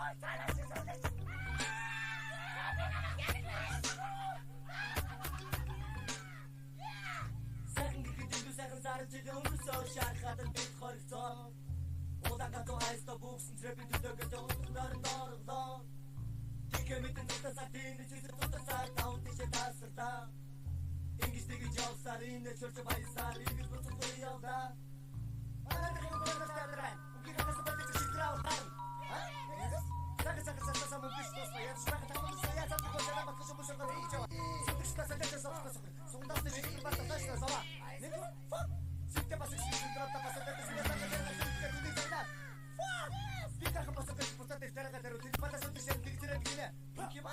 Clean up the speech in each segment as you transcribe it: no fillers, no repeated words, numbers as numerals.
Ой, цаанаас сүлж. Сайхан гэхэд илүү сайхан сарж жилийн өнгөрсөө шархаад бид хоригцоо. Удаан гацуу айста бүгсэн трэпийн төлөө гэж унах нойрон доорлоо. Тэгэх мэдэн тутасаар тийм чиглэл тутасаар таван тийшээ таасарлаа. Ингэж тэгэж явсаар энэ чөрч баясаар ингэж буцахгүй явлаа. Манай хүмүүс тадраа. Үгүй хагас бодож шитраа харна. Цаг цаг цаг цаг мөн биш тусна. Яаж байгаа таман яа цаа гоо яа батх шүм шүм гэж яваа. Сүтгэж салж савх савх. Сундаас шигэр бас тааш сава. Нэг fuck. Сигтэ бас шигэр та бас та шигэр та шигэр түний цаа. Fuck. Би тах бас та бусад дээр дээр тэр батас сүтгэж тэг зэрэг гинэ. Кима.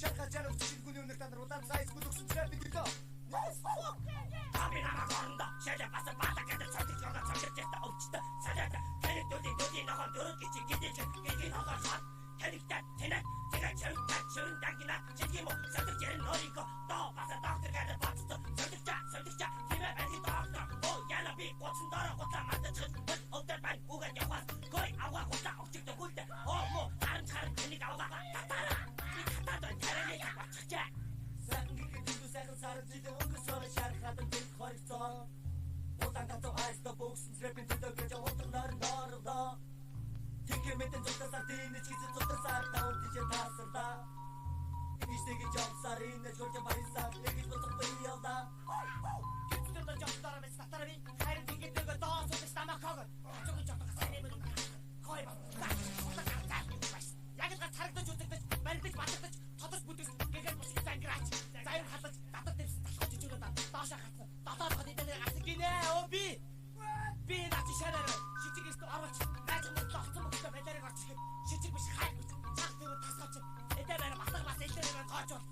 Шарха чарах чиггүний өнөр та нар удаан сайз гүдгсэн зэрэг бид дөө. Yes fuck. Таби намайг орондоо шалаа бас баата гэдэг цогц жоо цогц та өвчтө. Салаад таны дүний дүний ногоон дөрөв гэж гидэж гидэж ногоон шат. Танигтай тэнэ тэгээ чөвтэй чөвн дагина чигимо сэлдэг жирэн өөрийгөө доо бас доктор гэдэг бодсон. Сэлдэгча сэлдэгча тиймээ барьж доктор. Оо яна би гоцон дороо гоцоо мандчих. Бол өвдөр байна үгээд яваас. Гой аваа гоцоо өгчих төгөлдөө. Оо мо харамж харан тэнийг аваа. Татара. Би татаад тарианы очихжээ. Сайхан гэхэд илүү сайхан сарж жилийн өнгөрсөө шархаад бид хоригцоо. Удаан гацуу айста бүгсэн трэпийн төлөө гэж унах нойрон доорлоо. Тэгэх мэдэн зутасаар тийм чигзэн зутасаар таван тийшээ таасарлаа. Ингэж тэгэж явсаар энэ чурж баясаар ингэж буцахгүй явлаа. Гүцтэй жолтоор мэс татар би харин тэгээд нөгөө доо сууж тамаа хог. Зүг жолтоо сайн юм. Хой ба. Яг л гац харагдаж үзэгдэж, баригдаж батагдаж, тодорч бүдэж гэгээд бусыг зангираач. Заяа халаж татар дэвс талхаж жижүүрээ доошоо хатсан. Долоо хот эдгээр гарсан гинэ. Өө би. Би наач шараар шижиг эст оруулж найз мөртлөө олцсон мөнгөтэй балиарыг орчих гэхэд шижиг биш хайр гэж цаах тэр тасгаач. Эдээ байна батга бас элдэрээ тоочвол.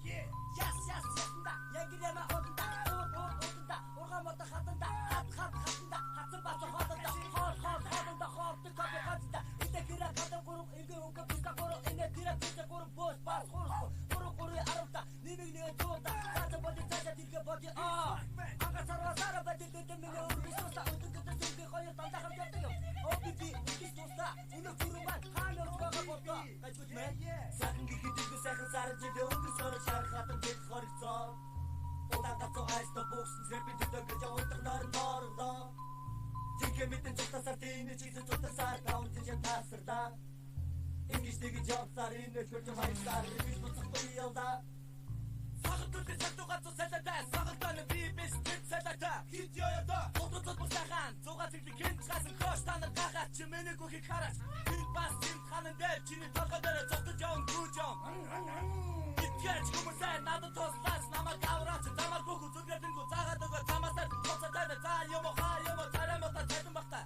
Яс яс ясанда ягирама одонда уур уур уданда ургаан модо хатанда хат хат хатанда хатсан бац хоолонда хоол хоол хоолонда хоолтой кофе хатанда эдээ гэрэ гадар гурав ингээ өнгө туста гурав энэ тэрэ туста гурав бос бас гурав гурав гурав аравта нэмэг нэг тууда цаашаа боди цаашаа тэрхэ боди аа анга сарва сара боди дэдэ миний өргөс туста өдөртөө зүнхээ хоёр дандаа хамт явдаг юм. Оо би би үгис туста өнөө гүрэн маань хаана явж байгаа болдоо гажгүй мэ. Сайхан гэхэд илүү сайхан сарж жилийн өнгөрсөө шархаад бид хоригцоо. Удаан гацуу айста бүгсэн трэпийн төлөө гэж унах нойрон доорлоо. Тэгэх мэдэн зутасаар тийм чигзэн зутасаар таван тийшээ таасарлаа. Ингэж тэгэж явсаар энэ хөрж баясаар ингэж буцахгүй явлаа. Сагтуулын сагтуу гацуу салаатай сагтааны би биш тэд салаатай хит ёёдо тотод бусахан зугаа цэглэг хэн ч гасан хош та нар гахаач чи миний гүхийг хараач тэр бас тэнд ханан дээр чиний толгой дээр зогтож явна гүйж явна итгэж хүмүүсээ надад туслаач намайг авраач замаар бүх үзүүлгэлэнгүү заагаад өгөө замаасаа тоцоо за юм хаа юм царай мото цайдан багта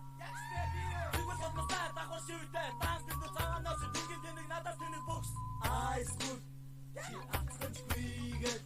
тэгвэл бодмосаа давхар шивтэй данс дэндүү цагаанаас тэнгийн тэнэг надаас тэнэг бөгс Ice cool чи алхаж гүйгээд